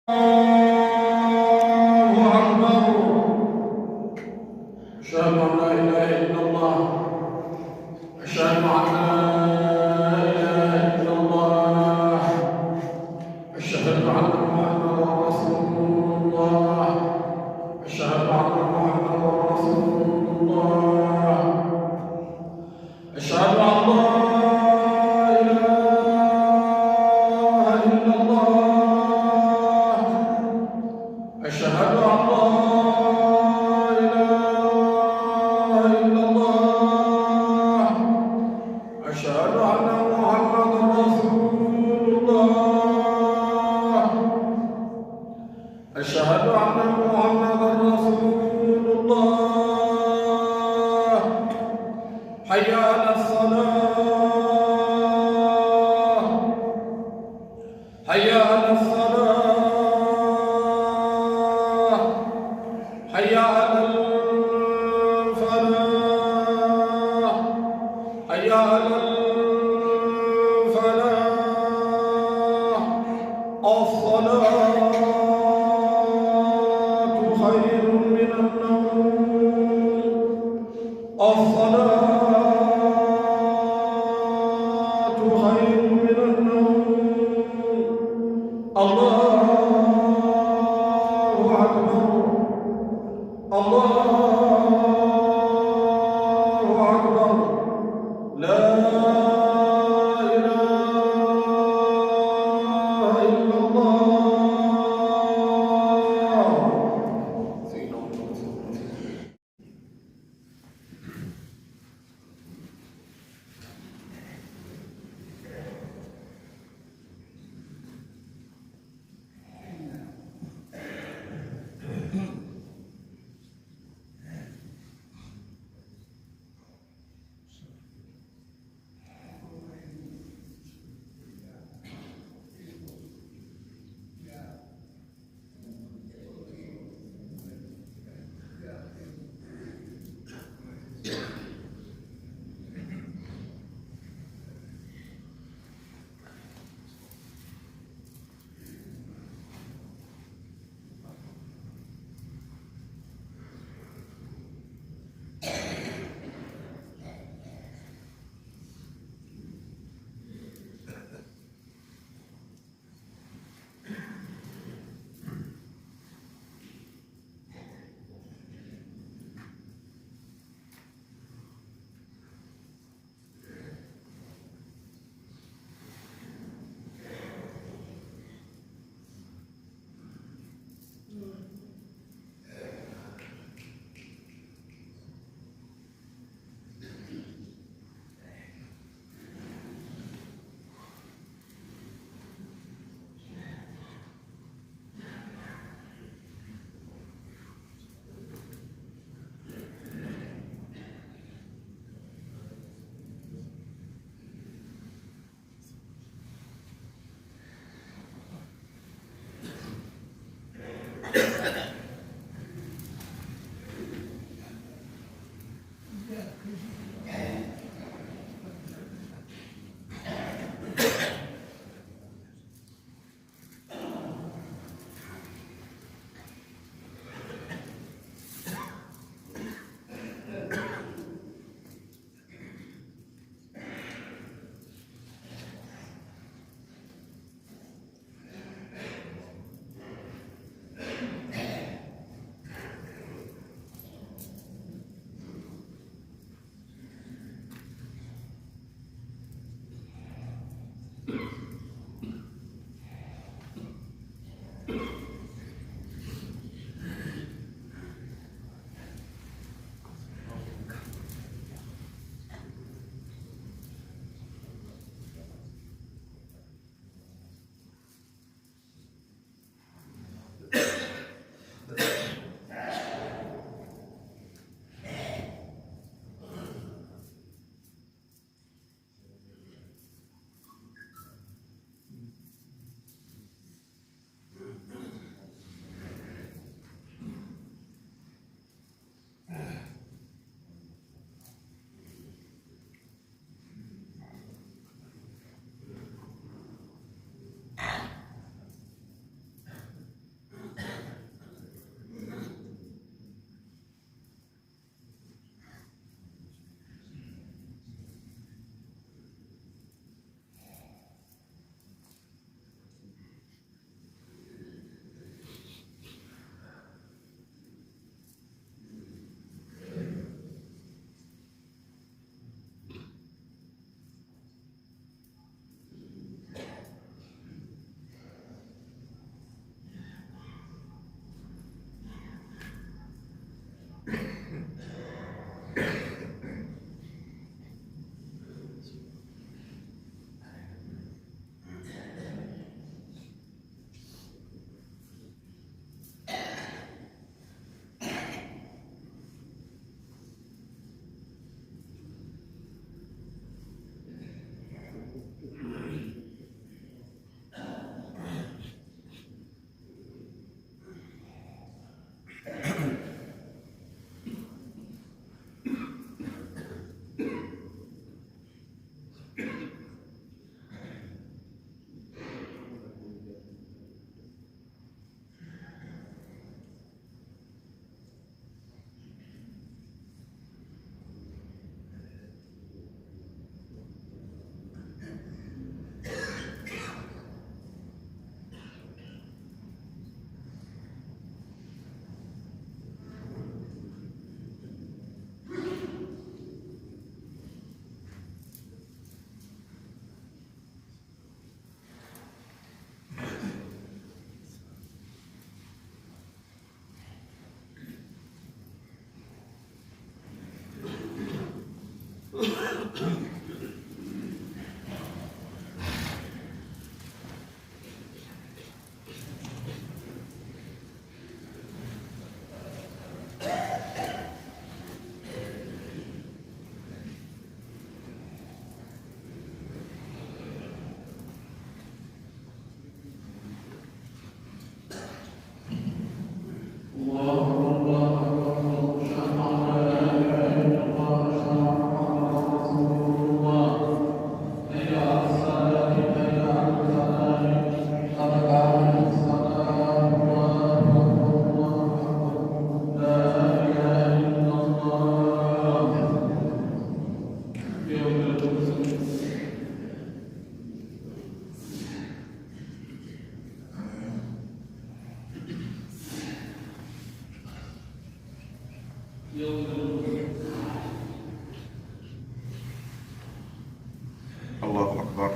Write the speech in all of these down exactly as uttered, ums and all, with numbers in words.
أكبر. أشهد أن لا إله إلا الله. أشهد أن لا إله إلا الله. أشهد أن محمدا رسول الله. أشهد أن محمدا رسول الله. أشهد أن لا إله إلا الله. أشهد أن لا إله إلا الله. أشهد أن محمدا رسول الله. أشهد أن محمدا رسول الله. حي على الصلاة. حي على الصلاة. حي على الفلاح. حي على الفلاح. الصلاة خير من النوم. الصلاة خير من النوم. الله أكبر. الله أكبر. لا إله إلا الله. الله أكبر.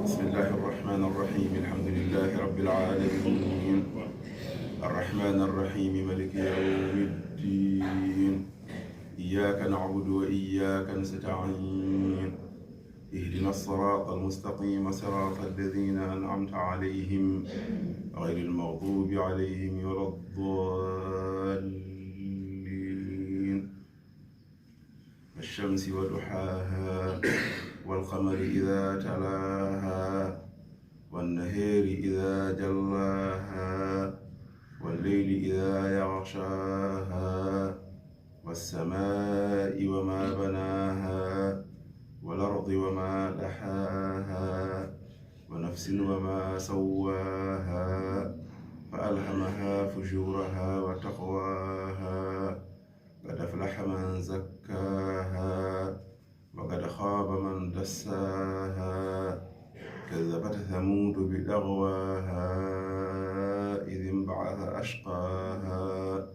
بسم الله الرحمن الرحيم. الحمد لله رب العالمين. الرحمن الرحيم. مالك يوم الدين. إياك نعبد وإياك نستعين. اهدنا الصراط المستقيم، صراط الذين أنعمت عليهم، غير المغضوب عليهم ولا الضالين. والشمس وضحاها، والقمر إذا تلاها، والنهار إذا جلاها، والليل إذا يغشاها، والسماء وما بناها، والأرض وما دحاها، ونفس وما سواها، فألهمها فجورها وتقواها، قد أفلح من زكاها، وقد خاب من دساها، كذبت ثمود بطغواها، إذ انبعث أشقاها،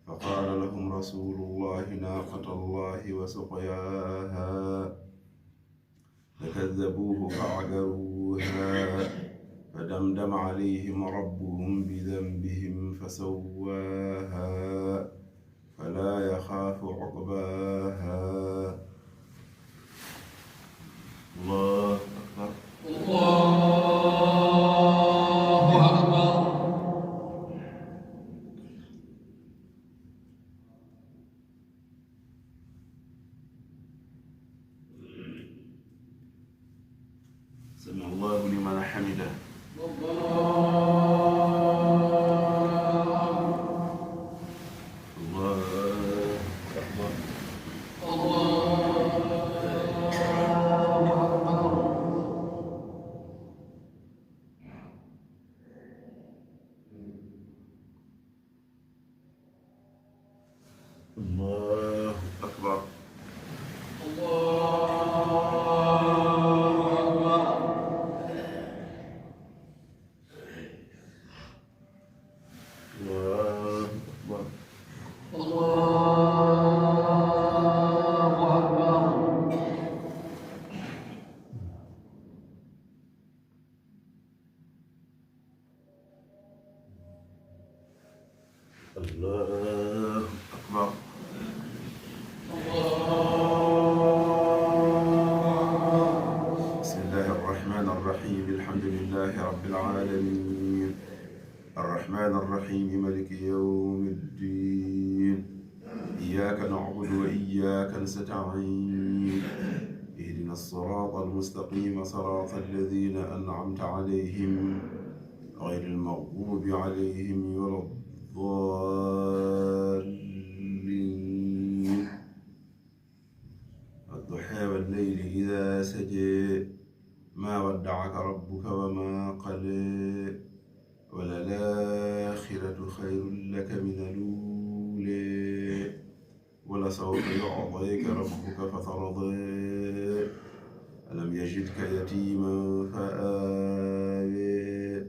فقال لهم رسول الله ناقة الله وسقياها، فكذبوه فعقروها، فدمدم عليهم ربهم بذنبهم فسواها، فلا يخاف عقباها. الله أكبر. الله أكبر. سمع الله لمن حمده. الله أكبر. الله أكبر. الله أكبر. الله أكبر. الله أكبر. الله أكبر. بسم الله الرحمن الرحيم. الحمد لله رب العالمين. الرحمن الرحيم. مالك يوم الدين. إياك نعبد وإياك نستعين. اهدنا الصراط المستقيم، صراط الذين أنعمت عليهم، غير المغضوب عليهم ولا الضالين. والضحى والليل إذا سجى. ما ودعك ربك وما قلى. وللآخرة خير لك من الأولى. ولسوف يعطيك ربك فترضى. ألم يجدك يتيما فآوى.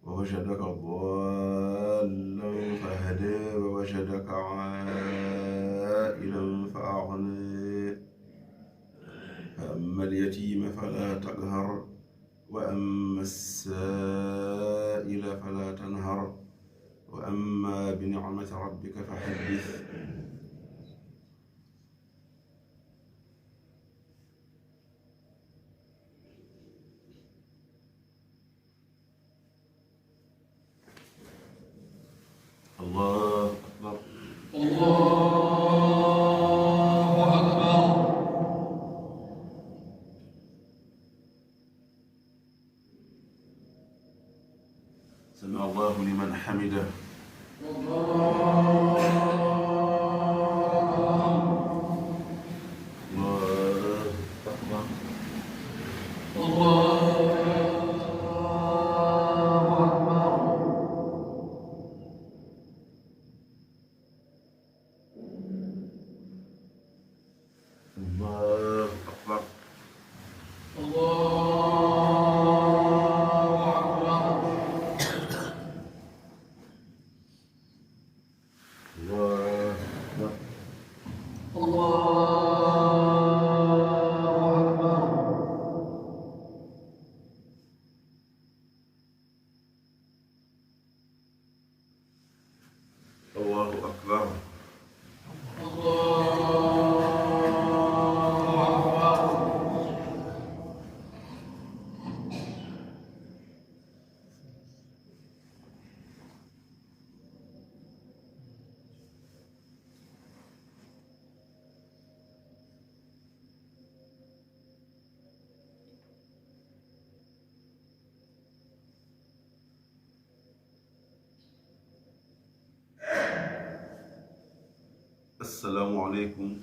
ووجدك ضالا فهدى. ووجدك عائلا فأغنى. فأما اليتيم فلا تقهر. وأما السائل فلا تنهر. وأما بنعمة ربك فحدث. الله أكبر. الله أكبر. سمع الله لمن حمده. الله أكبر. الله أكبر. الله أكبر. الله أكبر. السلام عليكم.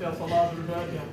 صلاة الفاتحة.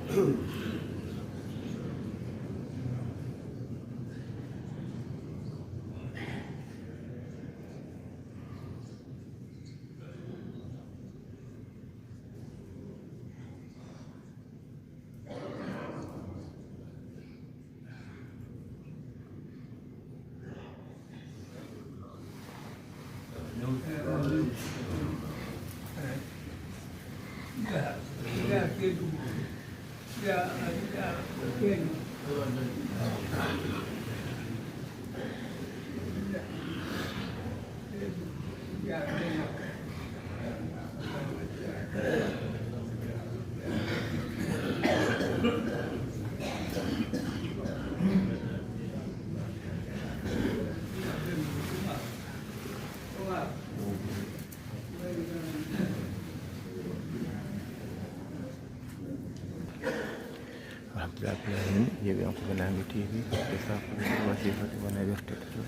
Alhamdulillah, rabbil alamin. Yeeɓi on ko ɓe nangi T V, ko sakuji wasifa ɗi wona wertude to.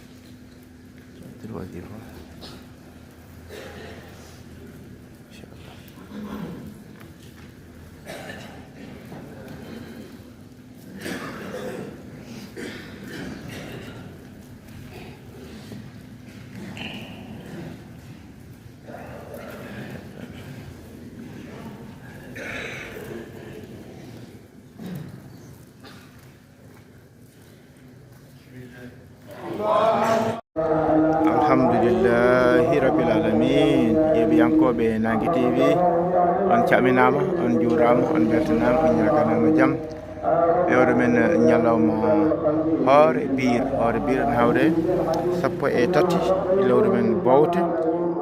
Wasifa. Inchallah. Alhamdulillahi rabbil alamin. Yeeɓiyankooɓe Nangi T V, on caminaama, on njuuraama, on mbeltanaama, on ñaaganaama jam. Ɓewɗo men ñalawma hoore biir, hoore biir ene hawre sappo e tati lewru men bowte,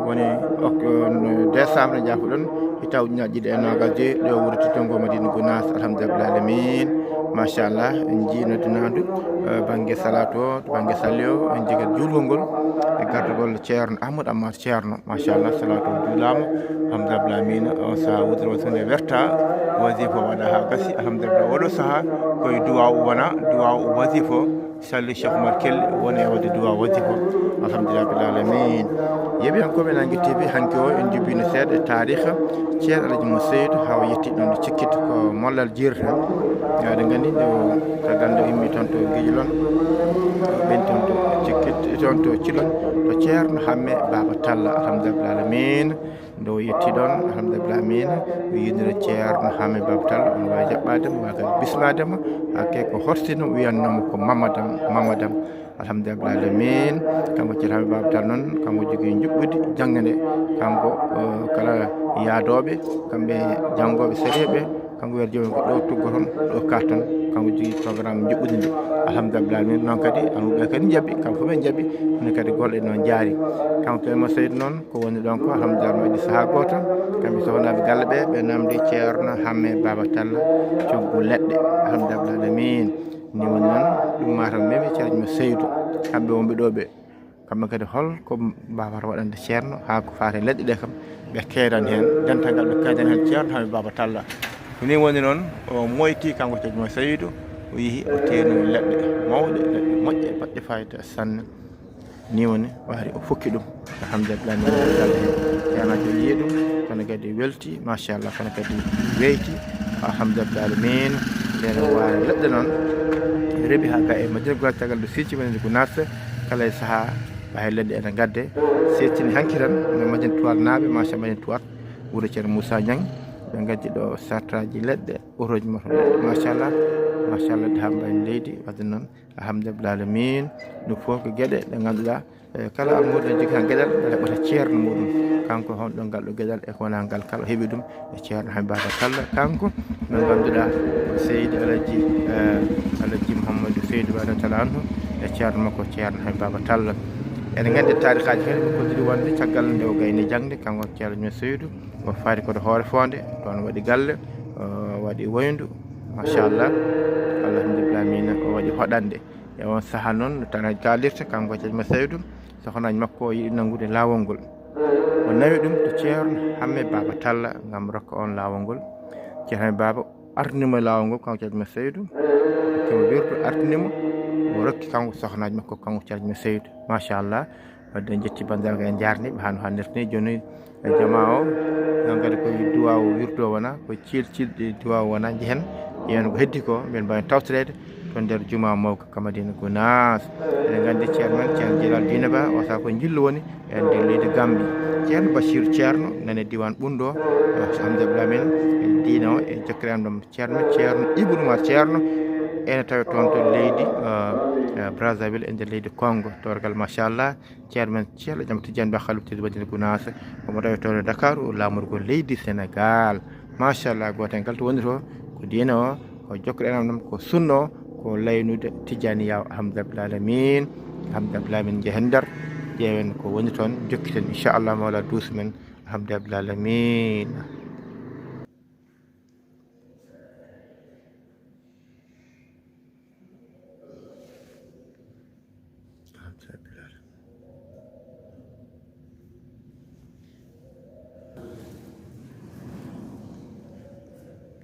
woni ok-, décembre, jaafuɗon, hitaande ujunnaji ɗiɗi e noogas e joy, ɗo wuro Titto ngo Madina Gunaas, alhamdulillah alamin. Machallah, en njii noddunaandu, eh, bannge salatu o, bannge salli o, en njii kadi juulgol ngol e gardagol Ceerno Ahmadu Amar Ceerno. Machallah, salatu o juulaama, alhamdulillah alamin. On saha wudere wasifa nde werta, wasifa waɗa haa gasi, alhamdulillah. Oɗo saha koye duwaaw wona, duwaaw wasifa, salli Cheikh Oumar Kelly woni e waɗde duwaaw wasifa, alhamdulillah rabbil alamin. Yeeɓiyankooɓe Nangi T V, hanki o en jubino seeɗa e taariha Ceerno Alaji Mo Seydou, haa o yetti ɗon ɗo Cikkit, ko mollal jiirta. Eɗen nganndi ɗo, caggal nde o immi toon to Guédiolone, o ɓen toon to Cikkit, toon to Cilon, to Ceerno Hamme Baba Talla, alhamdulillah alamin. Nde o yetti ɗon, alhamdulillah alamin, o yiinira Ceerno Hamme Baba Talla, on waawi jaɓɓaade mo, waawi kadi bismaade mo. Hakke ko horsino, wiyannoo mo ko Mamadam, Mamadam. Alhamdulillah alamin. Kanko Ceerno Hamme Baba Talla noon, kanko jogii njuɓɓudi jannde nde. Kanko, eh, kala yaadooɓe, kamɓe janngooɓe sariya ɓe, kanko wiyata joomum ko ɗo tuggoton, ɗo kaatton. Kanko jogii programme njuɓɓudi ndi. Alhamdulillah alamin. Noon kadi, almuɓe kadi njaɓi, kamɓe fof ɓe njaɓi, ene kadi golle ɗe noon jaari. Kanko Ceerno Seydou noon, ko woni ɗon ko, alhamdulillah, no waɗi sahaa gooto, kamɓe sohnaaɓe galle ɓe, ɓe namdi Ceerno Hamme Baba Talla, coggu leɗɗe, alhamdulillah alamin. Ni woni noon, ɗum mataw memi Ceerno Seydou, kamɓe wonɓe ɗo ɓe. Kamɓe kadi hol ko mbawata waɗande Ceerno haa ko faati e leɗɗe ɗe kam, ɓe keedan heen, dental ngal ɓe keedan heen Ceerno Hamme Baba Talla. Ko ni woni noon, o moyti kanko Ceerno Seydou, o yehi o teeni leɗɗe mawɗe, leɗɗe moƴƴe, baɗɗe fayida sanne. Ni woni, o ari o fukki ɗum. Alhamdulillah, ni woni dal heen. Ceerno o yii ɗum, kono kadi welti, machallah, kono kadi weyti. Alhamdulillah alamin. Ndeen o waawii leɗɗe noon, reɓi haa ga e Madina Gunaas, caggal nde Sinthiou Madina Gunaas, kala e sahaa, ɓay leɗɗe ene ngadde. Seeɗtini hanki tan, no Madina Tuwaat naaɓe, machallah, Madina Tuwaat, wuro Ceerno Moussa Niang, ɓe ngaddi ɗo sartaaji leɗɗe, otooji moto leɗɗe, machallah, machallah, ɗe haa mbayi leydi, wadde noon, alhamdulillah alamin. Ɗum fof ko geɗe ɗe ngannduɗaa, eh, kala almuudo ne jogii tan geɗal, ene heɓata ceerno muɗum. Kanko honɗo ngal ɗo geɗal e ko wonaa ngal kala, o heɓi ɗum e Ceerno Hamme Baba Talla. Kanko mo ngannduɗaa ko Seydi Alaji, eh, Alaji Mouhamadou Seydou Baba Talla anhu e ceerno makko Ceerno Hamme Baba Talla. Eɗen nganndi taarikaaji kadi ko koddiri wonde caggal nde o gayni jaŋde, kanko Ceerno Seydou, o faati ko to Hoore Foonde, ɗoon waɗi galle, o waɗi woyndu, machallah, alhamdulillah, min o waɗi hoɗande. E on sahaa noon, no tan kaalirta, kanko Ceerno Seydou, sohnaaji makko o yiɗi nanngude laawol ngol. O nawi ɗum to Ceerno Hamme Baba Talla ngam rokka on laawol ngol. Ceerno Hamme Baba ardini mo e laawol ngol, kanko Ceerno Seydou, hokkimo wirdu, ardini mo, o rokki kanko sohnaaji makko, kanko Ceerno Seydou. Machallah, wadde en njetti banndiraaɓe, en njaarnii ɓe haa no hannirta ni. Jooni e jamaa o, Eɗen nganndi ko duwaawu wirdo wona, ko ciil ciilɗi duwaawu wona, njehen, ƴeewen ko heddi ko, mbiyen mbawen tawtoreede toon nder Jumaa mawka ka Madina Gunaas. Eɗen nganndi ceerno men, Ceerno Jalal Diine Ba, o saaha ko njillu woni e nder leydi Gambi. Ceerno Bachir Ceerno, nane diiwaan Ɓundo, eh, Hamza Abdoul Amin, e diine o, e jokkere am ɗam ceerno, ceerno Ibnu Umar Ceerno, ene tawi toon to leydi, eh, eh, Brazzaville, e nder leydi Congo. Torgal, machallah. Ceerno men Ceerno Jaam Tijjani Ba, Khalifa Tijjani Madina Gunaas, omo tawi toon e Dakar, o laamorgol leydi Senegal. Machallah, gooto en kala to woni to, ko diine o, ko jokkere enɗam ɗam, ko sunna o, ko laynude Tijjaniya o. Alhamdulillahi rabbil alamin. Alhamdulillahi rabbil alamin. Njehen nder, ƴeewen ko woni toon, jokkiten, inchallah, mawla duuso men. Alhamdulillahi rabbil alamin.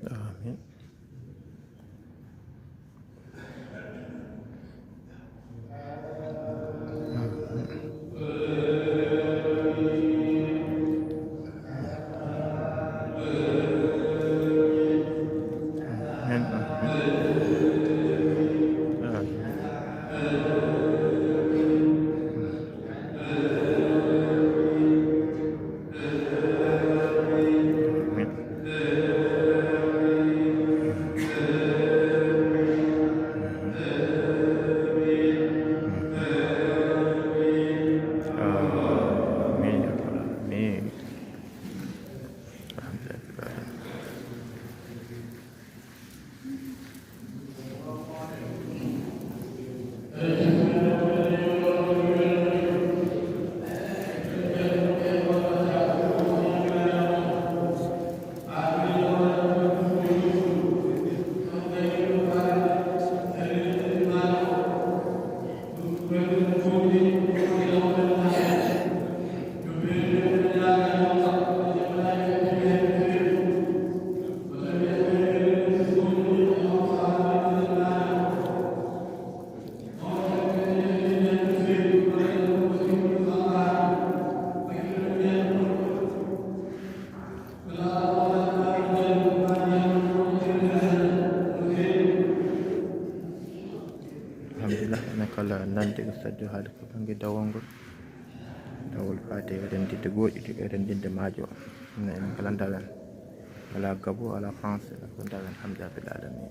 Amin. Alhamdulillah, enen kala nande ko saddi haali ko bannge dawol ngol. Dawol faade e renndinde gooƴi, e renndinde maajo. Enen kala ndawen. Alaa gabo, alaa panse, ko ndawen, alhamdulillah rabbil alamin.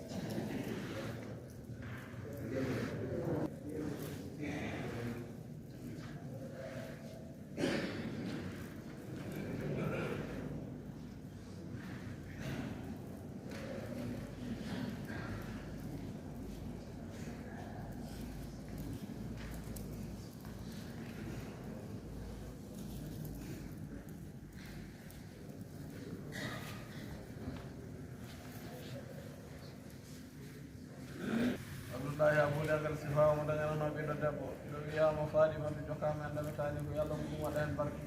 Abdullahi Abou Legal Sifa omo dañanano ɓiɗɗo debbo, ɓiɗɗo wiyama Fadimatu, jokkaama en ɗamitani ko yo Allah mum waɗa heen barke.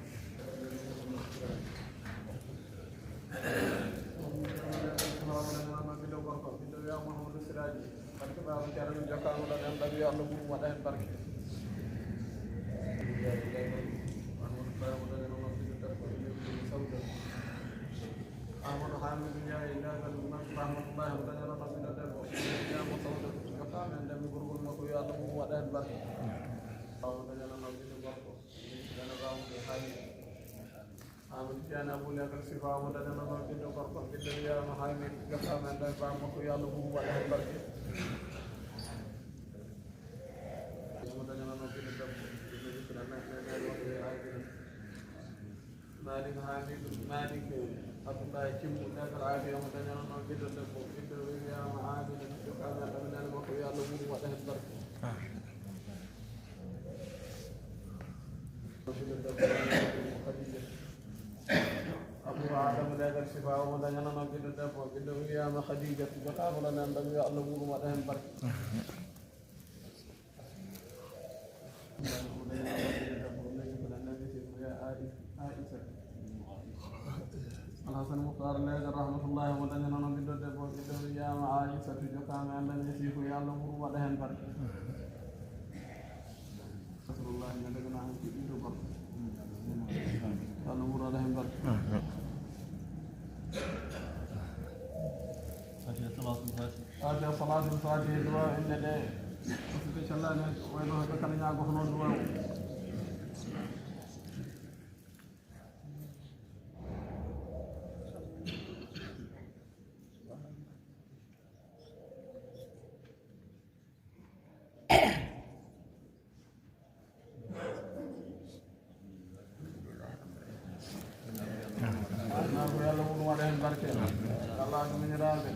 Sifa omo dañanano ɓiɗɗo gorko, ɓiɗɗo wiyama Mahamadou Siraji, barke baaba Ceerno, jokkaama ɗon en ɗaɓi, yo Allah mum waɗa heen barke. Amadou Hamidou Ndiaye, Legal Rahmatullahi, o dañanano ɓiɗɗo debbo, wiyama Sawdatu, jokkaama en ɗaɓi, gorgol makko, yo Allah mum waɗa heen barke. Amadou dañanano ɓiɗɗo gorko, Dana Ba Amadou Hamidou. Amadou Tidiane Abou Legal Sifa omo dañanano ɓiɗɗo gorko, ɓiɗɗo wiyama Hamidou, jokkaama en ɗaɓi, baaba makko, yo Allah mum waɗa heen barke. Omo dañanano ɓiɗɗo debbo, ɓiɗɗo ɓiɗɗo Malik Hamidou, Malik Abdoulaye Cimbu, Legal Aadi, omo dañanano ɓiɗɗo debbo, ɓiɗɗo wiyama Amina, jokkaama en ɗaɓi, nene makko, yo Allah mum waɗa heen barke. Ɓiɗɗo debbo, Khadija. Abou Adama Legal Sifa, omo dañanano ɓiɗɗo debbo, ɓiɗɗo wiyama Khadija, jokkaama ɗon en ɗaɓi, yo Allah mum waɗa heen barke. Alhasan Mukhtar Leegal Rahmatullahi omo dañanano ɓiɗɗo debbo, ɓiɗɗo wiyama Aisatu, jokkaama en ɗaɓi, e sifu, yo Allah mum waɗa heen barke. Nasrullahi, men dañanano ɓiɗɗo gorko. Yo Allah mum waɗa heen barke. Fatiha, Salaatul Faatihi. Fatiha, Salaatul Faatihi, duwaaw inne ɗe. Musidɓe cellani, wayno ɓe kala ñaagotono duwaaw. Ko Yalla mum waɗa heen barke. Yalla addu miñiraaɓe.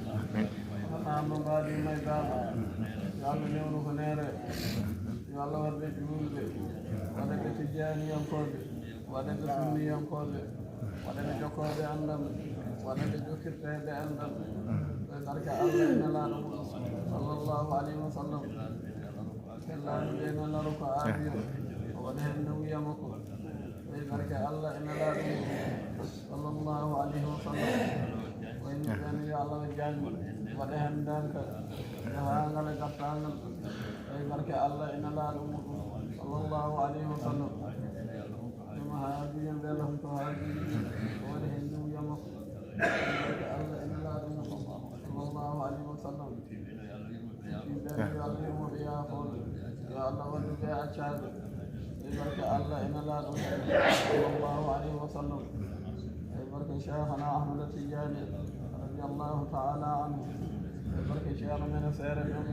Wona no mbaadi may dama. Yo Alla newnu ko neere. Yo Alla waɗ ɓe juulɓe. Waɗa ɓe tijjaaniyankooɓe. Waɗa ɓe sunniyankooɓe. Waɗa ɓe jokkooɓe anndal. Waɗa ɓe jokkirteeɓe anndal. Ɓe barke Alla e Nelaaɗo mum, sallallahu alayhi wa sallam. Sellaaɗo ɓe no laro ko aafiya, o waɗa heen no wiya makko. Ɓe barke Alla e Nelaaɗo mum, sallallahu alayhi wa sallam. Wayno ɓen yo Alla waɗ jaango, waɗa heen ndeenka, jahaangal e gartaangal. Ɓe barke Alla e Nelaaɗo mum, sallallahu alayhi wa sallam. Ɗum haaji en ɓe lam to haaji, o waɗa heen no wiya makko. Ɓe barke Alla e Nelaaɗo mum, sallallahu alayhi wa sallam. Yimɓe ɓe yo Alla yurmo ɓe yaafoo ɓe. Yo Alla waɗu ɓe accaaɓe. E barke Alla e Nelaaɗo mum, sallallahu alayhi wa sallam. E barke Cheikhana Ahmada Tijaani, radiyallahu ta'ala anhu. E barke Cheikhna men e seere men,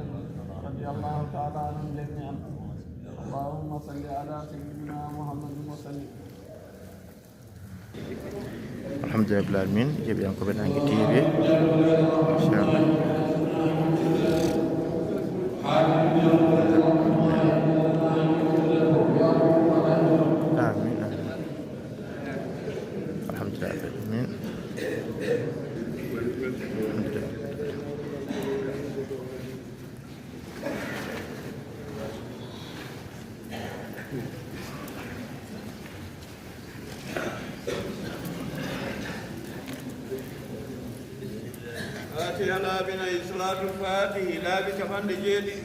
radiyallahu ta'ala anhum jami'an. Allahumma salli ala sayyidina Muhammadin wa sallim. Alhamdulillahi rabbil alamin, yeeɓiyankooɓe Naange T V, machallah. Amin, amin. Alhamdulillahi rabbil alamin. Alhamdulillah. Fatiha laabi nayi, Salaatul Faatihi laabi capanɗe jeeɗiɗi.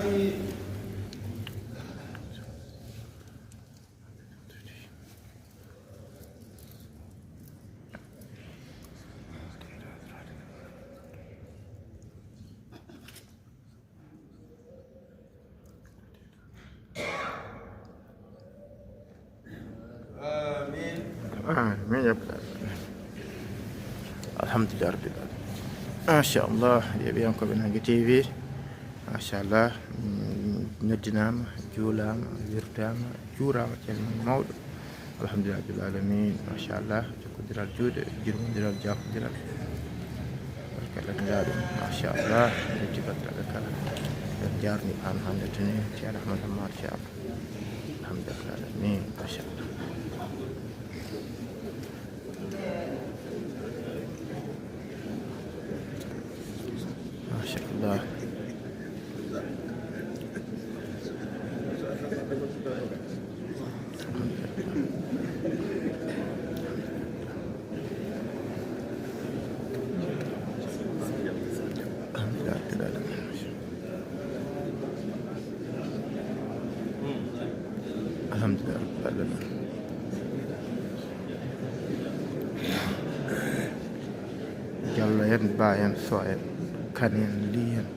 Amin. Amin ya rabbal alamin. Alhamdulillah rabbil alamin. Machallah, yeeɓiyankooɓe Nangue T V. Machallah, mm, noddinaama, juulaama, wirdaama, juuraama, calminama mawɗo. Alhamdulillah rabbil alamin. Machallah, jokkondiral juuɗe, jirmondiral, jaafondiral. Barka lanndaa ɗum. Machallah, yetti banndiraaɓe kala. En njaarni aan hannde tene, Ceerno Ahmad Ammar Thiam. Alhamdulillah rabbil alamin. Machallah. Machallah. Alhamdulillah rabbil alamin. Jallo en, Ba en, So en, Kan en, Li en,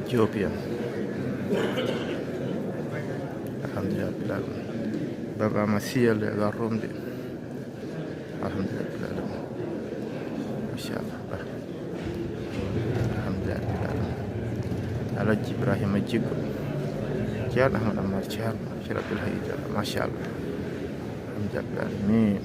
Joob en. Alhamdulillah rabbil alamin. Baba ma siyal e garrumde. Alhamdulillah rabbil alamin. Machallah. Alhamdulillah rabbil alamin. Alhaji Ibrahima Jiggo. Ceerno Ahmad Ammar Ceerno. Ceerno Abdoul Hayy Diallo. Machallah. Alhamdulillah rabbil alamin.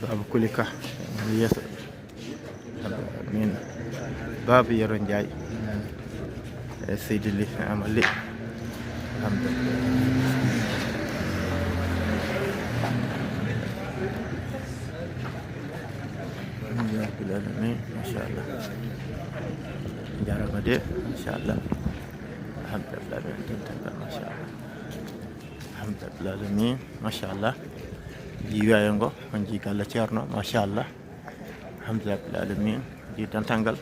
Baba Kulika, yeeso. Amin. Baba Yero Ndiaye. E Seydi Ly Amali. Alhamdulillah. Alhamdulillah rabbil alamin. Machallah. Njaaraama de. Machallah. Alhamdulillah rabbil alamin. Machallah. Alhamdulillah rabbil alamin. Machallah. Jiiwaayo ngo, on jii galle Ceerno. Machallah. Alhamdulillah rabbil alamin. Jii dental ngal.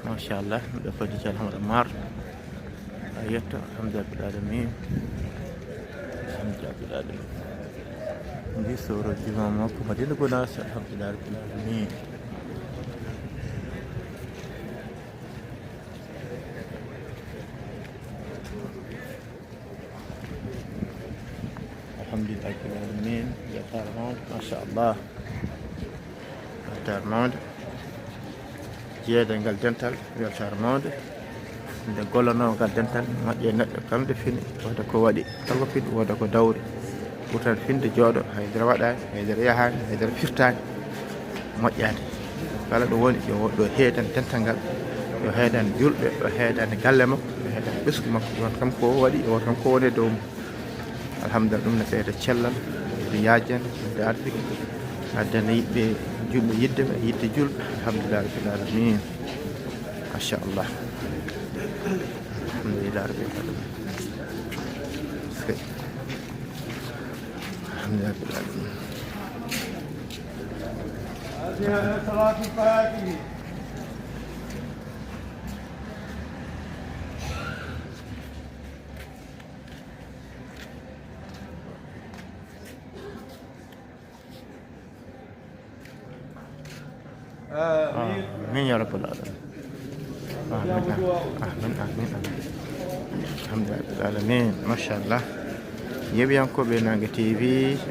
Machallah. Ɗo fodde Ceerno Ahmad Ammar. A yetto. Alhamdulillah rabbil alamin. Alhamdulillah rabbil alamin. Ndi soro juma makko Madina Gunaas. Alhamdulillah rabbil alamin. Alhamdulillah rabbil alamin. Weltaare mawnde, machallah. Weltaare mawnde. Jeeyde ngal dental, weltaare mawnde. Nde gollanoo ngal dental, moƴƴe neɗɗo kam nde fini, wooda ko waɗi, tawa fini, wooda ko dawri. Ɓurtan finde jooɗo, haydara waɗaani, haydara yahaani, haydara firtaani. Moƴƴaani. Kala ɗo woni, yo woɗɗo heedan dental ngal, yo heedan julɓe, yo heedan galle makko, yo heedan ɓesngu makko, yo wood kam ko waɗi, yo wood kam ko woni e dow mum. Alhamdulillah, ɗum ne ɓeyda cellal, ɓeyda yaajande, ɓeyda arsike, addana yiɗɓe julɓe yiɗde ɓe, yiɗde julɓe. Alhamdulillah rabbil alamin. Machallah. Alhamdulillah rabbil alamin. Alhamdulillah rabbil alamin. Amin ya rabbal alamin. Amin, amin, amin, amin. Alhamdulillah rabbil alamin. Machallah. Yeeɓiyankooɓe Nangue T V,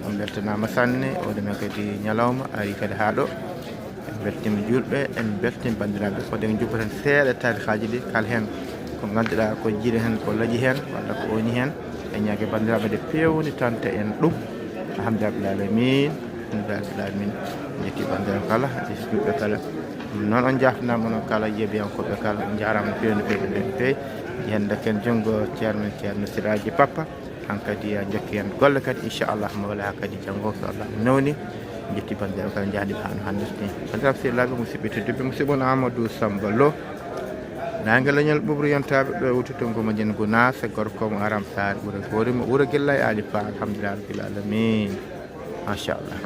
on mbeltanaama sanne. Oɗo men kadi ñalawma ari kadi haa ɗo. En mbeltiima julɓe, en mbeltiima banndiraaɓe. Fodde en njuppaten seeɗa taarikaaji ɗi, kala heen ko ngannduɗaa ko jiiɗi heen, ko laƴi heen, walla ko ooñi heen. En ñaagii banndiraaɓe nde peewnitante en ɗum. Alhamdulillah rabbil alamin. Alhamdulillahi rabbil alamin. Jetti bandiraɓe kala, jetti juɓɓe kala. Noon on jaafnaama, onon kala yeebiyankooɓe kala, on njaaraama no feewi, no feewi, no feewi, no feewi. Yande ken junngo ceerno men, ceerno Siraaji Papa. Hankadi a jokki en golle kadi, inchallah, mawla kadi janngo, so Allah newni. Jetti bandiraɓe kala, njaadi haa no hannirta ni. Bandiraɓe sehilaaɓe, musidɓe tedduɓe, musidɓe on Amadou Samba Lo. Naange leñol ɓuɓri yontaaɓe ɗo e wutte to Ngoma Jen Gunaas, gorko mo Aram Sarr, ɓura goori mo Wuro Gilla e Ali Fa, alhamdulillahi rabbil alamin. Machallah.